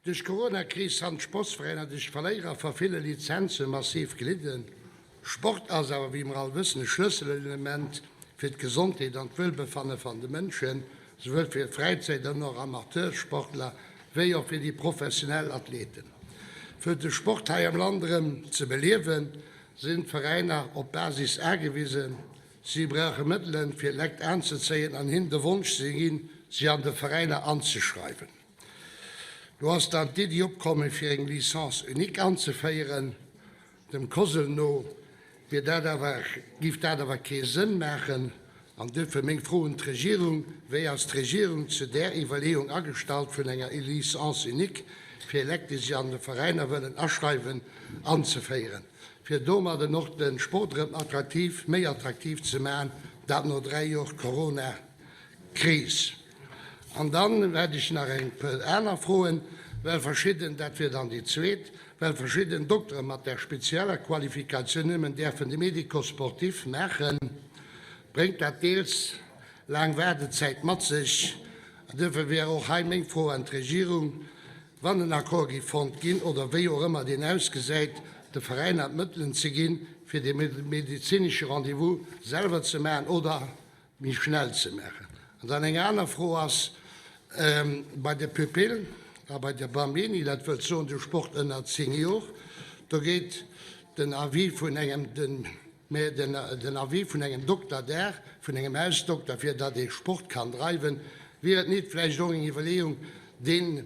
Duerch d'Corona-Kris han d'Sportsveräiner duerch d'Verléierer va ville Lizenze massiv gelidden. Sport ass awer, wéi mer all wëssen, e Schlësselelement fir d'Gesondheet an d'Wuelbefanne van de Mënschen, souwuel fir Fräizäit an och Amateursportler, wéi och fir déi professionell Athleten. Fir de Sport hei am Land erëm ze beliewen, sinn d'Veräiner op d'Basis agewisen. Si brauche Mëttelen, fir Lekt aanzezéien an hinnen de Wonsch ze ginn, sech an de Veräiner anzeschreiwen. Do ass dann d'Iddi opkommen, fir eng Licence unique anzeféieren. Dem COSL no wier dat awer, giff dat awer kee Sënn maachen. An duerfir meng Fro un d'Regierung, Wéi ass d'Regierung zu där Iwwerleeung agestallt, vun enger Licence unique fir Lekt, déi sech an de Veräiner wëllen aschreiwen, anzeféieren, fir domadden och de Sport erëm attraktiv, méi attraktiv ze maachen, dat no 3 Jor Corona-Kris? An dann hätt ech nach eng puer aner Froen, well verschidden, dat wier dann déi zweet, well verschidden Doktere mat där spezieller Qualifikatioun nëmmen däerfen de Médico-sportif maachen, bréngt dat deels laang Waardezäit mat sech. An duerfir wier och hei meng Fro an d'Regierung, wann en Accord géif fonnt ginn, oder wéi och ëmmer deen ausgesäit, de Veräiner d'Mëttelen ze ginn, fir dee medezinesche Rendez-vous selwer ze maachen oder méi schnell ze maachen. An dann eng aner Fro ass, bei de Pupillen a bei de Bambini, dat wëllt soen de Sport ënner 10 Jor, do geet den Avis vun engem, mä den Avis vun engem Dokter dar, vun engem Hausdokter, fir datt ee Sport kann dreiwen. Wier et nit vläicht och eng Iwwerleeung, deen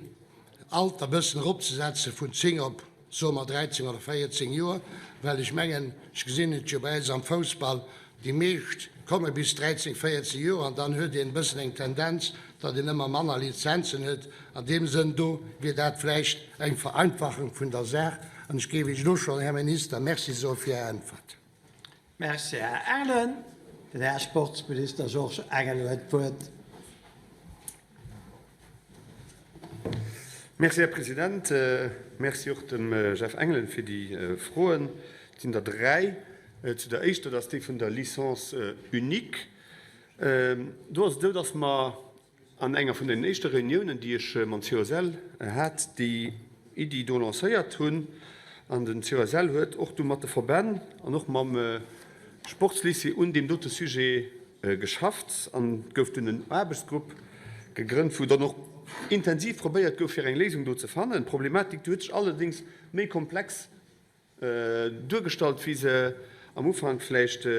Alter e bëssen eropzesetze vun 10 op soe mer 13 oder 14 Joer, well ech mengen, ech gesinn et jo bei eis am Foussball, déi meescht komme bis 13, 14 Joer an dann huet een e bëssen eng Tendenz, datt een ëmmer manner Lizenzen huet. An deem Sënn do wier dat vläicht eng Vereinfachung vun der Saach an ech géif Iech elo schonn, Här Minister, Merci soe fir Är Äntwert. Merci, Här Engelen. Den Här Sportsminister Georges Engel huet d'Wuert. Merci, Här President. Merci och dem Jeff Engelen fir déi Froen. Et sinn der dräi. Zu der éischter, dat ass déi vun der Licence unique. Do ass et esou, dass mer an enger vun den éischte Reuniounen, déi ech mam COSL hat, déi Iddi do lancéiert hunn. An den COSL huet och du mat de Verbänn an och mam Sportslycée un deem dote Sujet geschafft. An et gouf dunn en Aarbechtsgrupp gegrënnt, wou dann och intensiv probéiert gouf, fir eng Léisung do ze fannen. D'Problematik, déi huet sech allerdéngs méi komplex Duergestallt, wéi se am Ufank vläicht op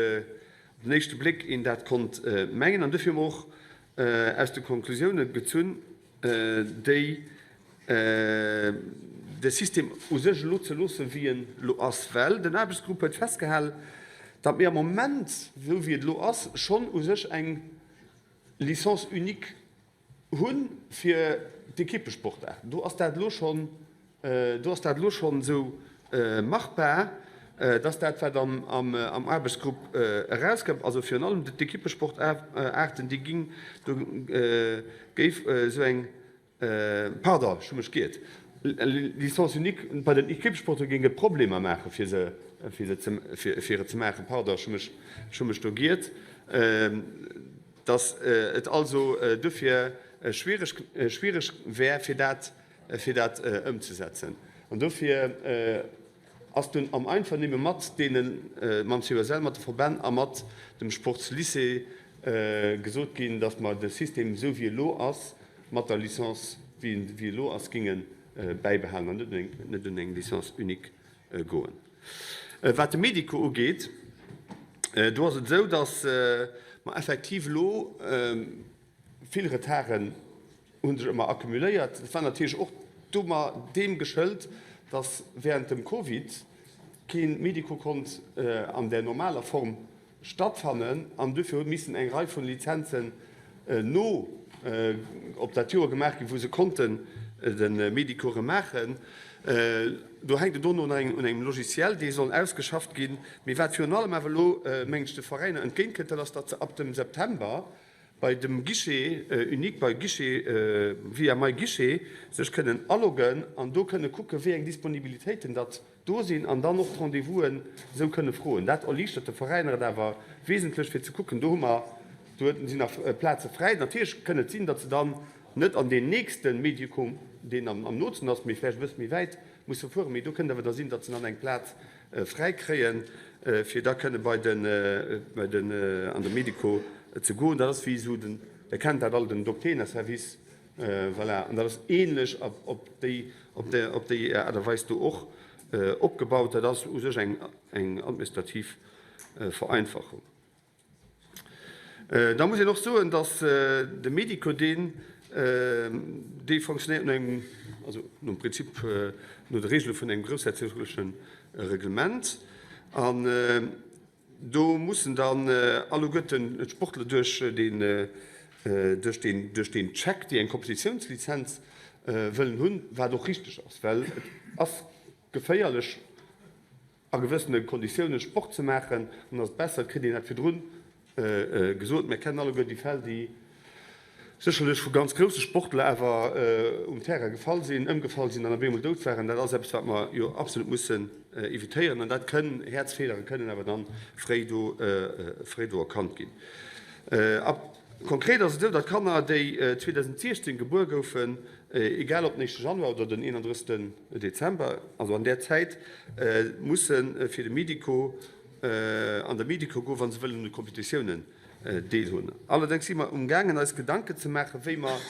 den éischte Bléck een dat konnt mengen. An duerfir hu mer och aus de Konklusiounen gezunn, déi de System u sech elo ze loossen, wéi en elo ass. Well den Aarbechtsgrupp huet festgehalen, datt mir am Moment, esou wéi et elo ass, schonn u sech eng Licence unique Hu fir d'Equippesportaarten, do ass dat elo schonn, do ass dat elo schonn esou machbar, dass dat, wat am Aarbechtsgrupp erauskoum, also virun allem d'Equippesportaarten, déi ginn, do géif esou eng, pardon, ech hu mech giert, Licence unique bei den Equippesporte géing et Problemer maache fir se, fir se ze, fir et ze maachen. Pardon, ech hu mech, ech hu mech do giert. Datt et also duerfir schwiereg wär, fir dat, fir dat ëmzesetzen. An dofir ass dunn am Einvernehme mat deenen, mam COSL, mat de Verbänn a mat dem Sportslycée gesot ginn, datt mer de System esou wéi e lo ass, mat der Licence wéi e lo ass, géinge bäibehalen an net un eng Licence unique goen. Wat de Medico ugeet, do ass et esou, datt mer effektiv elo vill Retarden hu sech ëmmer accumuléiert. Dat war natierlech och domat deem geschëlt, datt während dem Covid kee Medico konnt an där normaler Form Stattfannen an duerfir hu missen eng Rei vun Lizenzen no op dat Joer gemaach ginn, wou se konnten de Medico erëm maachen. Do hänkt et dono nach un engem Logiciel, dee soll ausgeschafft ginn. Mee wat virun allem awer elo, mengen ech, de Veräiner entgéintkënnt, dat ass, datt se ab dem September bei dem Guichet unique, bei Guichet, via MyGuichet sech kënnen aloggen an do kënne kucken, wéi eng Disponibilitéiten datt do sinn an dann och d'Rendez-vousen esou kënne froen. Dat erliichtert de Veräiner et awer wesentlech fir ze kucken, do hu mer, do sinn nach Plaze fräi. Natierlech kënn et sinn, datt se dann net an deen nächste Medico. deen am nootsten ass, mee vläicht e bësse méi wäit musse fueren. Mee do kënnt awer da sinn, datt se dann eng Plaz fräi kréien, fir da kënne bei den, bei den, an de Medico ze goen. Dat ass wéi esou den, Der kennt dat all, den Doctena-Service, voilà. An dat ass ähnlech op déi, op déi, op déi Aart a Weis do och opgebaut. Dat ass u sech eng, eng administrativ Vereinfachung. Da muss een och soen, datt de Medico, deen, dee fonctionnéiert no engem, also nom Prinzip, no de Regele vun engem groussherzogleche Reglement. An do mussen dann alleguerten d'Sportler duerch deen, duerch deen, duerch deen Check, déi eng Competitiounslizenz wëllen hunn, wat och richteg ass, well et ass geféierlech, a gewëssene Konditioune Sport ze maachen, an ass et besser, et kritt een dat virdrun gesot. Mir kennen alleguer déi Fäll, déi sécherlech vu ganz grousse Sportler awer um Terrain gefall sinn, ëmgefall sinn an op eemol dout waren. Dat ass eppes, wat mer jo absolut mussen evitéieren. An dat kënn, Häerzfeelere kënnen awer dann fréi do, fréi do erkannt ginn. A konkret ass et esou, datt Kanner, déi 2016 gebuer goufen, egal ob den éischte Januar oder den 31. Dezember, also an där Zäit, musse fir de Medico an de Medico goen, wa se wëllen un de Competitiounen deelhunn. Allerdéngs si mer umgaangen, eis Gedanken ze maachen, wéi mer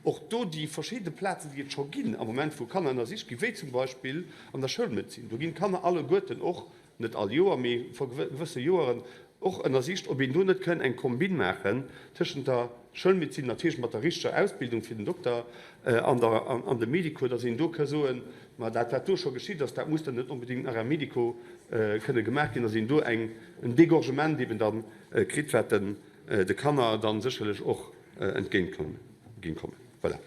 och do déi verschidde Plazen, déi et scho ginn am Moment, wou Kanner ënnersicht ginn, wéi zum Beispill an der Schoulmedezin, do ginn d'Kanner alleguerten och net all Joer, mee vor gewësse Joeren, och ënnersicht, ob een do net kënn eng Combine maachen tëschent der Schoulmedezin, natierlech mat der richteger Ausbildung fir den Dokter, an der, an dem Medico, dass een do ka soen, ma dat wat do scho geschitt ass, dat muss dann net onbedéngt nach am Medico kënne gemaach ginn, dass een do eng, en Dégorgement eben da kritt, wat den, de Kanner dann sécherlech och entgéint kann ginn kommen. Voilà.